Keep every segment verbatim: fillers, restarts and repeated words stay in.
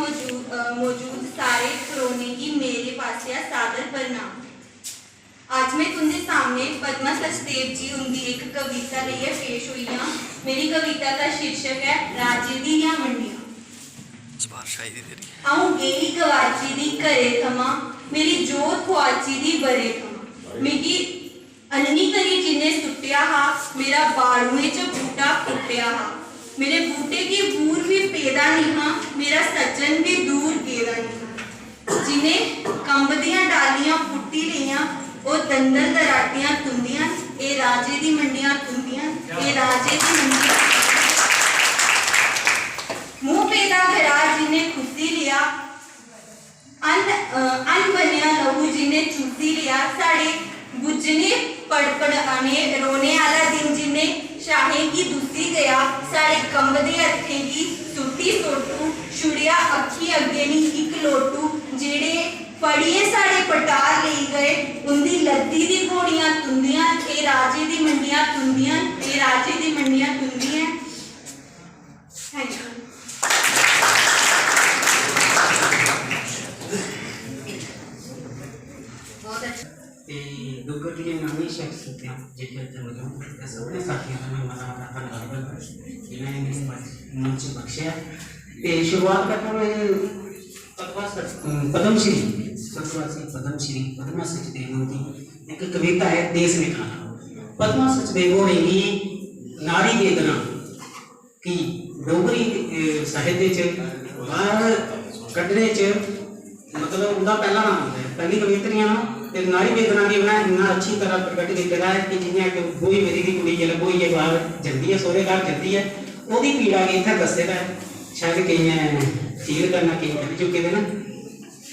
मौजूद, अ, मौजूद सारे परोने गी मेरे पासेआ सादर प्रणाम। अज्ज में तुं'दे सामने पद्मा सचदेव जी हुंदी इक कविता लेइयै पेश होई आं। मेरी कविता दा शीर्षक ऐ राजे दियां मंडियां। अ'ऊं गेई गवाची दी घरै थमां, मेरी जोत खुआची दी ब'रें थमां। मिगी अन्नी करी जिन्ने सुट्टेआ हा, मेरा बाड़ुएं च बूह्टा पुट्टेआ हा। मेरे बूह्टे गी बूर बी पेदा निं हा, मेरा सज्जन बी दूर गेदा निं हा। जि'नें कंबदियां डालियां पुट्टी लेइयां, ओह् दंदल दराटियां तुं'दियां न, एह् राजे दी मंडियां तुं'दियां न, एह् राजे दी मंडियां तुं'दियां न। मूंह् पेदा गरा जि'नें खुस्सी लेआ, अन, अ, अनबनेआ लहू जि'नें चूसी लेआ, साढ़े बुज्झने पड़पड़ाने रोने आह्ला दिन जि'नें शाहें गी दुस्सी गेआ, साढ़े कंबदे हत्थें गी सुट्टी सोटू छुड़ेआ, अक्खीं अग्गें निं इक लोटू, जेह्ड़े फड़ियै साढ़े पटार लेई गए, उं'दी लद्दी दी घोड़ियां तुं'दियां, एह् राजे दी मंडियां तुं'दियां, एह् राजे दी मंडियां तुं'दियां। Thank you। बहुत अच्छा। ते डुग्गर दियां नामी शख्सियतां जेह्कियां इत्थै मौजूद न, ते सभनें साथियें दा में मता मता धन्नवाद करना जि'नें मिगी मंच, मंच बख्शेआ। ते शुरुआत करना में पद्मा स-, पद्मश्री, स्वर्गवासी पद्मश्री पद्मा सचदेव हुंदी इक कविता ऐ देस निखाना। पद्मा सचदेव होरें गी नारी वेदना कि डोगरी, अ, साहित्य च बाहर कड्ढने च, मतलब, उं'दा पैह्ला नाम ऐ। पैह्ली कवित्रियां न ते नारी वेदना गी उ'नें इन्ना अच्छी तरह प्रकट कीते दा ऐ कि जि'यां इक ब्होई मरी दी कुड़ी जिसलै ब्होइयै बाहर जंदी ऐ, सौह्रे घर जंदी ऐ, ओह्दी पीड़ा गी इत्थै दस्से दा ऐ। शायद केइयें feel करना, केईं करी चुके दे न।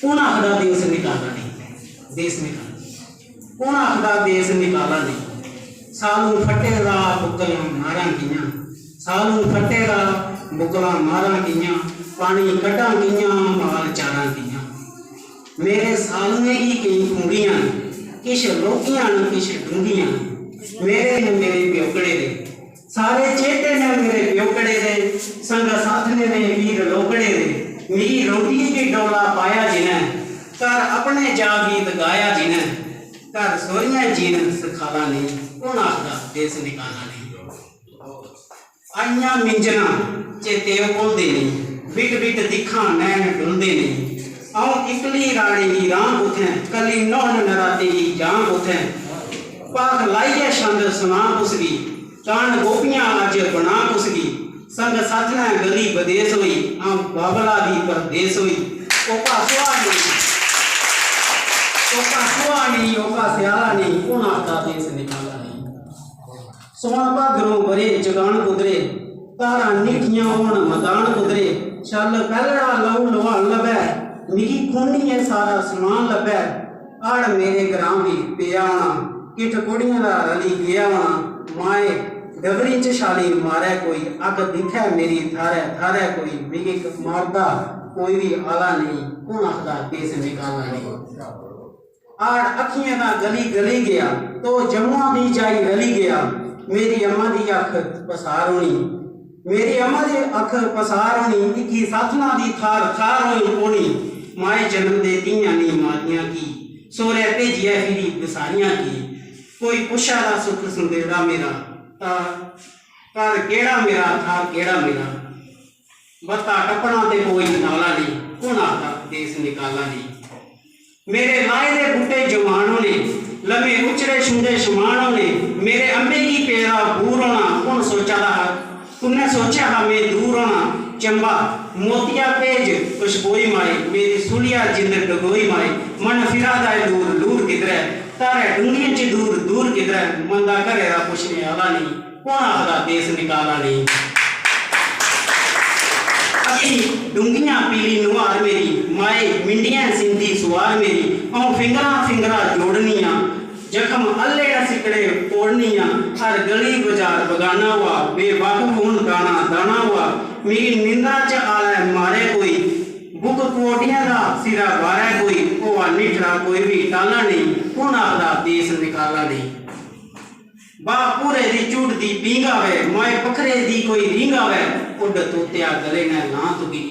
कु'न आखदा देस निकाला नेईं, देस निकाला। कु'न आखदा देस निकाला नेईं? सालू फट्टे दा बुकलां मारां कि'यां? सालू फट्टे दा बुकलां मारां कि'यां? पानी कड्ढां कि'यां? माल चारां कि'यां? मेरे सालुएं गी केईं खुंगियां न, किश लौह्कियां न, किश डूंह्गियां न। मेरे न मेरे प्योकड़े दे, सारे चेते न मेरे प्योकड़े दे, संग साथने दे वीर लोकड़े दे। मिगी रोटिये गी डोला पाया जि'नें, घर अपने जा गीत गाया जि'नें, घर सौह्रियें जीन सखाला नेईं, कु'न आखदा देस निकाला नेईं? आइयां मिंजरां चेते ओह् भुलदे नेईं, बिट बिट दिक्खां नैन डुलदे नेईं। अ'ऊं इक्कली रानी गी रां कुत्थें, कल्ली न्हौन नरातें गी जां कुत्थें। भाख लाइयै छंद सुनां कुसगी, कान गोपियां अज्ज बनां कुसगी। संग साथनै गली बदेस होई, अ'ऊं बाबला दी परदेस होई। ओका सुहा नेईं, ओका सुहा नेईं, ओका स्याला नेईं, कु'न आखदा देस निकाला नेईं? सौन भादरों बरे जगान कुदरे, धारां निट्ठियां होन मदान कुदरे, छल पैह्लड़ा लहू लुहान लब्भै, मिगी खूनियै सारा समान लब्भै। हाड़ मेरे ग्रां बी पेआ होना, किट्ठ कुड़ियें दा रली गेआ होना। माए डबरी च छाली मारै कोई, अग्ग दिक्खै मेरी थाह्रै थाह्रै कोई, मिगी मारदा कोई बी आला नेईं, कु'न आखदा देस निकाला नेईं? हाड़ अक्खियें दा गली गली गेआ, तो जमुआ दी जाई रली गेआ, मेरी अम्मा दी अक्ख पसार होनी। मेरी अम्मा दी अक्ख पसार होनी, इक्की साथना दी थार थार होई होनी। माए जन्म दे धियां नेईं मारियां की, सौरै भेजियै फिरी बसारियां की। कोई पुच्छा दा सुख संदेड़ा मेरा, तां घर केह्ड़ा मेरा, थाह्र केह्ड़ा मेरा। बत्ता टप्पना ते कोई नाला नेईं, कु'न आखदा देस निकाला नेईं। मेरे लाए दे बूटे जवान होने, लम्मे उचरे छुंदे शमान होने। मेरे अम्बे गी पेदा बूर होना, कु'न सोचा दा हा, कु'न्नै सोचेआ हा में दूर होना। चंबा मोतिया भेज खुशबोई माए, मेरी सुलिया जिंद डगोई माए। मन फिरा दा ऐ लूर लूर किधरै, धारै डूंगियें च दूर दूर किधरै। मंदा घरै दा पुच्छने आह्ला नेईं, कु'न आखदा देस निकाला नेईं? अक्खीं डूंगियां पीली नुहार मेरी, माए मिंडियां सींदी सुआर मेरी। अ'ऊं फिंगरा फिंगरा जोड़नी आं, जख्म अल्ले न सिक्कड़े कोड़नी आं। हर गली बजार बगाना होआ, बेवाकफ हून दाना दाना होआ। मिगी निंदरा च आलै मारै कोई, बुक कोटियां दा सिरा बारै कोई, होआ निठरा कोई बी टाला नेईं, कु'न आखदा देस निकाला नेईं? बा भूरे दी झुंड दी पींग आवै, मोए पक्खरे दी कोई रींग आवै, उड्ड तोतेआ गले नै लां तुगी।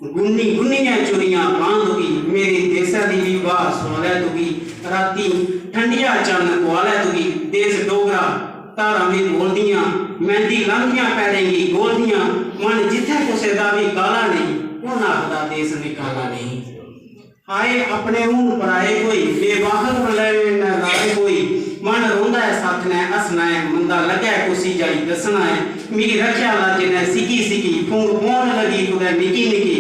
गुन्नी गुन्नियै चुरियां पां तुगी, मेरे देसै दी बी ब्हाऽ सोआलै तुगी। रातीं ठंडिया चन्न कुआलै तुगी, देस डोगरा धारां बी बोलदियां, मैंह्दी लांदियां पैरें गी गोलदियां। मन जित्थै कुसै दा बी काला नेईं, कु'न आखदा देस निकाला नेईं। आए अपने हून पराए कोई, बेवाकफ लड़े न राए कोई। मन रौंह्दा ऐ सत्थ नै हस्सना ऐ, मंदा लग्गै कुसी जाई दस्सना ऐ। मिगी रक्खेआ लज्ज नै सिक्की सिक्की, फुंग पौन लगी कुतै निक्की निक्की।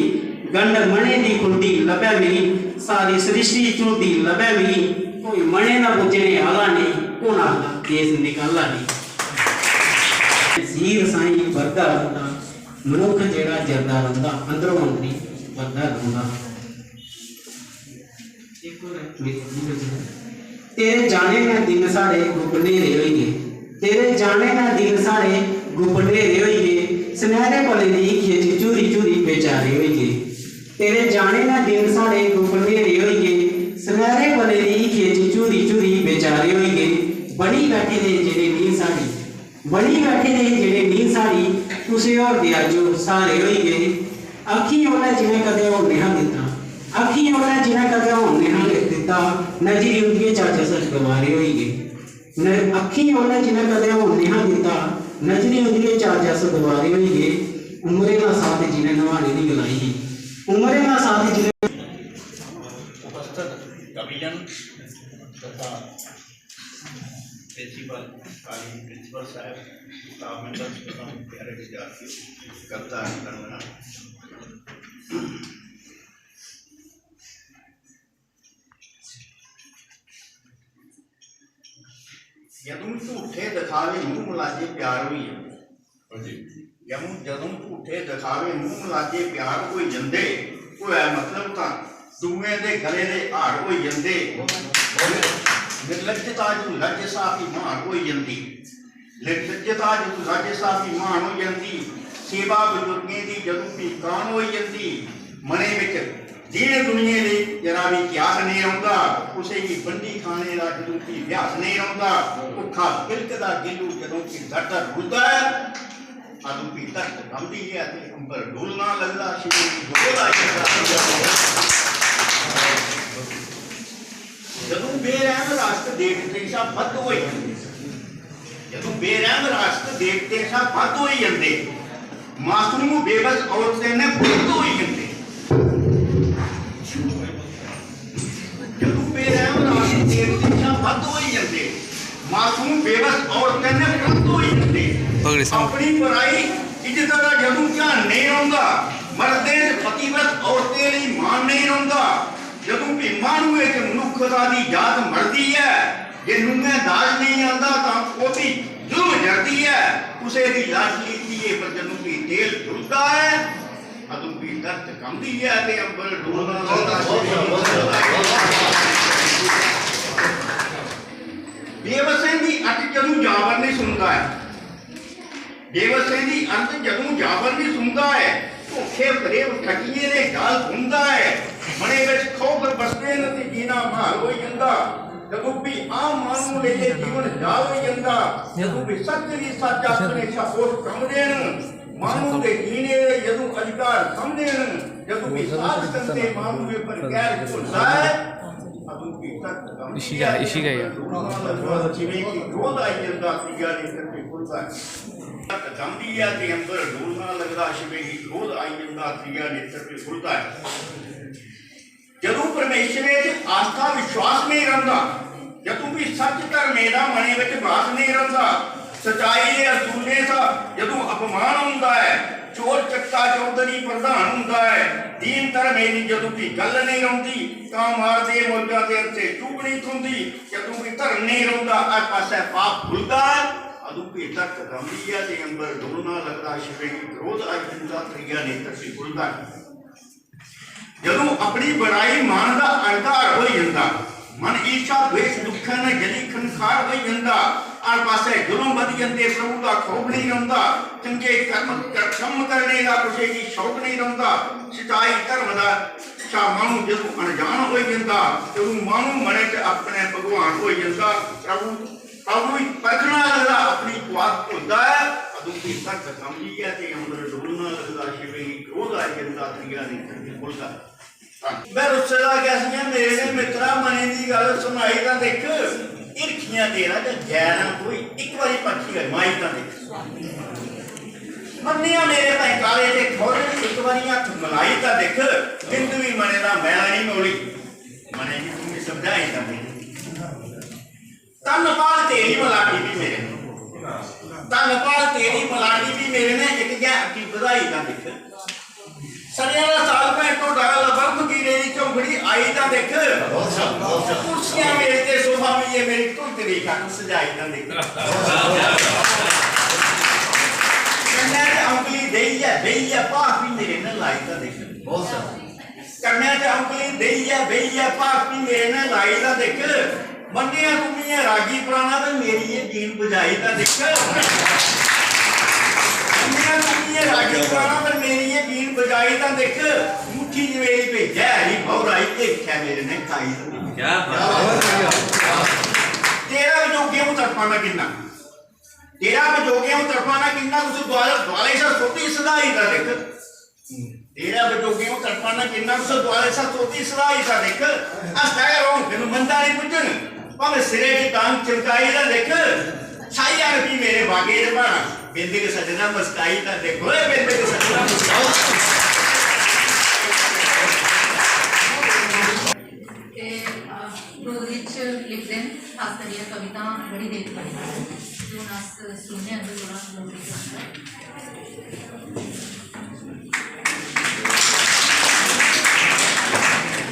गंढ मनै दी खु'ल्लदी लब्भै मिगी, सारी सृष्टि झुलदी लब्भै मिगी। कोई मनै दा बुज्झने आह्ला नेईं, कु'न आखदा देस निकाला नेईं। सीर साईं बरदा रौंह्दा, मनुक्ख जेह्ड़ा जरदा रौंह्दा, अंदरो अंदरी बरदा रौंह्दा। तेरे जाने नै दिन साढ़े गुप्प न्हेरे होई गे। तेरे जाने नै दिन साढ़े गुप्प न्हेरे होई गे। सनैह्रे पलें दी हीखियें च झूरी झूरी बेचारे होई गे। तेरे जाने नै दिन साढ़े गुप्प न्हेरे होई गे। सनैह्रे पलें दी हीखियें च झूरी झूरी बेचारे होई गे। बनी बैठे दे जेह्ड़े नींह् साढ़ी, बनी बैठे दे हे जेह्ड़े नींह् साढ़ी, कुसै होर दे अज्ज ओह् स्हारे होई गे। अक्खीं ओह्लै जि'नें कदें होन नेहा दित्ता, अक्खीं ओह्लै जि'नें कदें होन नेहा दित्ता, नजरी उं'दिये च अज्ज अस दोबारे होई गे। न-, अक्खीं ओह्लै जि'नें कदें होन नेहा दित्ता, नजरी उं'दिये च अज्ज अस दोबारे होई गे। उमरें दा साथ जि'नें नभाने दी गलाई ही, उमरें दा साथ जि'नें उपस्थित कविजन तथा प्रिंसिपल, कालेज प्रिंसिपल साहब, स्टाफ मेंबर्स, प्यारे विद्यार्थियों, कविता अर्पण करना। जदूं झूठे दिखावे मूंह मलाजे प्यार होई जंदे। जदूं, जदूं झूठे दिखावे मूंह मलाजे प्यार होई जंदे, होऐ मतलब तां दूएं दे गले दे हार होई जंदे। निर्लज्जता जदूं लज्ज साफी म्हान होई जंदी, निर्लज्जता जदूं लज्ज साफी म्हान होई जंदी, सेवा बजुर्गें दी जदूं भी कान होई जंदी, मनै बिच दीन दुनिया लेई जरा बी क्यास नेईं रौंह्दा, कुसै गी बंडी खाने दा जदूं भी अभ्यास नेईं रौंह्दा, भुक्खा बिलकदा गिल्लू जदूं भी दरदा रुलदा ऐ, अदूं भी धरत कंबदी ऐ ते अंबर डुलना लगदा, शिवजी गी गोद आई जंदा। जदूं बेरैह्म राश्क देवतें शा बद्ध होई जंदे, जदूं बेरैह्म राश्क देवतें शा बद्ध होई जंदे, मासूम बेबस औरतें नै बुद्ध होई जंदे। जदूं बेरैह्म राश्क देवतें शा बद्ध होई जंदे, मासूम बेबस औरतें नै बुद्ध होई जंदे। पगड़ी साहब। अपनी पराई इज्जत दा जदूं ध्यान नेईं रौंह्दा, मर्दें च पतिव्रत औरतें लेई मान नेईं रौंह्दा, जदूं भी माह्नुए च मनुक्खता दी जात मरदी ऐ, जे नूंहें दाज नेईं आंदा तां ओह्दी जुल्म जरदी ऐ, कुसै दी लाडली धीए पर जदूं भी तेल डुलदा ऐ, अदूं भी धरत कंबदी ऐ ते अंबर डोलदा लगदा। बेबसें दी अट्ट जदूं जाबर नेईं सुनदा ऐ, बेबसें दी अट्ट जदूं जाबर नेईं सुनदा ऐ, धोखे फरेब ठगियें दे जाल बुनदा ऐ, मनै बिच खौफ बसदे न ते जीना म्हाल होई जंदा। जदूं भी आम माह्नू लेई एह् जीवन जाल होई जंदा, जदूं भी सच्च दी सच्च आखने शा होश कंबदे न, माह्नू दे जीने दे जदूं अधिकार समझदे न, जदूं भी साध संत माह्नू पर गैर घुलदा ऐ, अदूं भी सत्त इशी गै, इशी गै। जिवें कि क्रोध आई जंदा, त्रिया नेत्र भी खुलदा ऐ। सत्त कंबदी ऐ ते अंबर डोलना लगदा, शिवें गी क्रोध आई जंदा, त्रिया नेत्र भी खुलदा ऐ। जदूं परमेश्वरे च आस्था विश्वास नेईं रौंह्दा, जदूं भी सच्च धर्मे दा मनै बिच वास नेईं रौंह्दा, सचाई दे असूलें दा जदूं अपमान होंदा ऐ, चोर चक्का चौधरी प्रधान होंदा ऐ, दीन धर्मे दी जदूं भी गल्ल नेईं रौंह्दी, तां मारदे मुर्गा ते अंते चूक नेईं थ्होंदी। जदूं भी धर्म नेईं रौंह्दा, हर पासै पाप खु'लदा ऐ, अदूं भी धरत कंबदी ऐ ते अंबर डोलना लगदा, शिवें गी क्रोध आई जंदा, त्रिया नेत्र भी खु'लदा ऐ। जदूं अपनी बड़ाई मान दा अहंकार होई जंदा, मन ईर्षा द्वेष दुखें नै जली खनखार होई जंदा, हर पासै जुल्म बधी जंदे, प्रभु दा खौफ नेईं रौंह्दा, चंगे कर्म कर-, कम्म करने दा कुसै गी शौक नेईं रौंह्दा, सचाई धर्म दा शा माह्नू जदूं अनजान होई जंदा, जदूं माह्नू मनै च अपने भगवान होई जंदा, प्रभु, प्रभु गी परखना लगदा, अपनी कुआत भुलदा ऐ, अदूं भी धरत कंबदी ऐ ते अंबर डोलना लगदा, शिवें गी क्रोध मैं रुस्से दा कैसियां मेरे ने मित्तरा मनै दी गल्ल सुनाई तां दिक्ख, हिरखियां तेरा ते गैरां कोई इक बारी परखी अजमाई तां दिक्ख। मन्नेआ मेरे भाएं काले ते खौरे, इक बारी हत्थ मलाई तां दिक्ख, बिंद बी मनै दा मैला निं मौली, मनै गी तूं बी समझाई तां दिक्ख। धन्न भाग तेरी मलाटी भी मेरे ने, धन्न भाग तेरी मलाटी भी मेरे ने, इक गै अक्खी बधाई तां दिक्ख। सरेआं दा साग भाएं ढोडा लब्भा, मखीरै दी झौंफड़ी आई तां दिक्ख। कुर्सियां मेज ते सोफा मिलियै मेरी धुंध दी खट्ट सजाई तां दिक्ख। कन्नै ते औंगली देइयै, बेहियै भाख बी मेरे ने लाई तां दिक्ख। कन्नै ते औंगली देइयै, बेहियै भाख बी मेरे ने लाई तां दिक्ख। मन्नेआ तूं बी ऐ रागी पराना ते मेरी एह् बीन बजाई तां दिक्ख। मन्नेआ तूं बी ऐ रागी पराना ते मेरी एह् बीन बजाई तां दिक्ख। मुट्ठी च मेरी भेजै हरी भौरा, इत्थै मेरे ने खाई तां दिक्ख। क्या बात है। तेरा बजोगे हूं तरफाना किन्ना, तेरा बजोगे हूं तरफाना किन्ना, तुस दुआले, दुआले शा सोधी सधाई तां दिक्ख। तेरा बजोगे हूं तरफाना किन्ना, तुस दुआले शा सोधी सधाई तां दिक्ख। हसदा गै रौह्ङ, तेनू मंदा निं पुज्जङ। भामें सिरै च टांग चमकाई तां दिक्ख। छाई जान फ्ही मेरे बागै च भाना, बिंद के सज्जना मुस्काई तां दिक्ख। ओए बिंद के सज्जना मुस्काई। ते, अ, डोगरी च लिखदे न, खास करियै कविता बड़ी देर पढ़ी। हून अस सुनने आं थोह्ड़ा डोगरी च।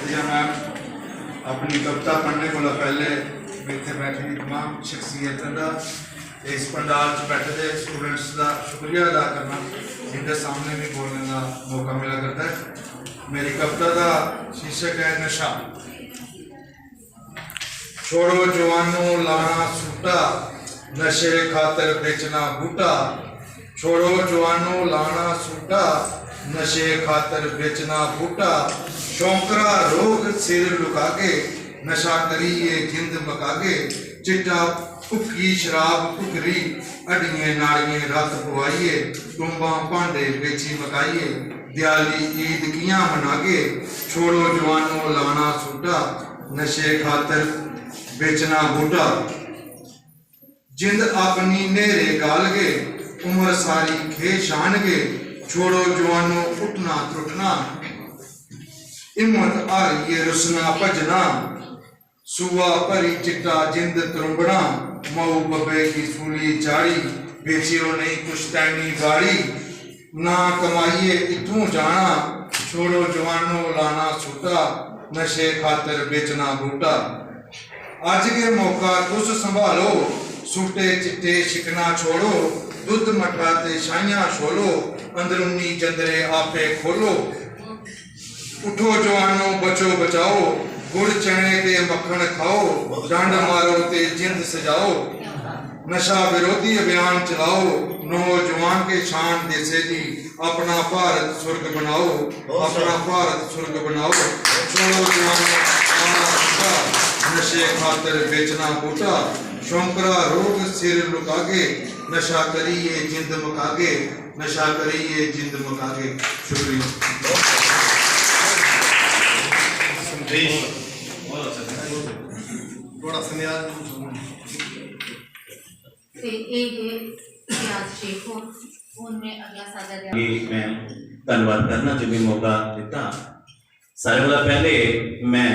जि'यां मैं अपनी कविता पढ़ने कोला पैह्ले इत्थै बैठी दी तमाम शख्सियतें दा ते इस पंडाल च बैठे दे स्टूडेंट्स दा शुक्रिया अदा करना, जिंदे सामने भी बोलने दा मौका मिला करदा है। मेरी कविता दा शीर्षक है नशा। छोड़ो जवानो लाना सूटा, नशे खातर बेचना बूटा। छोड़ो जवानो लाना सूटा, नशे खातर बेचना बूटा। शौंकरा रोग सिर लुकागे, नशा करियै जिंद मकागे। चिट्टा भुक्की शराब भुखरी, हड्डियें नाड़ियें रत्त पुआइयै, टुंबां भांडे बेची मकाइयै, दियाली ईद कि'यां मनागे? छोड़ो जवानो लाना सूटा, नशे खातर बेचना बूटा। जिंद अपनी न्हेरे गालगे, उमर सारी खे शानगे। छोड़ो जवानो उट्ठना त्रुट्ठना, हिम्मत हारियै रुसना भज्जना। सूआ भरी चिट्टा जिंद त्रुंबना, माऊ बब्बै गी सूली चाढ़ी, बेचेओ नेईं पुश्तैनी बाड़ी। ना कमाइयै इत्थूं जाना, छोड़ो जवानो लाना सूटा, नशे खातर बेचना बूटा। अज्ज गै मौका तुस संभालो, सूटे चिट्टे शिकना छोड़ो, दुद्ध मट्ठा ते छाइयां छोलो, अंदरूनी जंदरे आपे खोलो। उठो जवानो, बचो बचाओ, गुड़ चने ते मक्खन खाओ, डंड मारो ते जिंद सजाओ। नशा विरोधी अभियान चलाओ, नौजवान के शान देशे दी, अपना भारत स्वर्ग बनाओ, अपना भारत स्वर्ग बनाओ। छोड़ो जवानो, खाना पीता, नशे खातर बेचना बूटा, शौंकरा रोग सिर लुकागे, नशा करियै जिंद मकागे, नशा करियै जिंद मकागे। शुक्रिया। संदेश बहुत अच्छा था। थोड़ा संदेश। ते एह् हे रियाज शेख होर। हून में अगला सादा रियाज। मैं धन्नवाद करना जो मिगी मौका दित्ता। सारें कोला पैह्ले मैं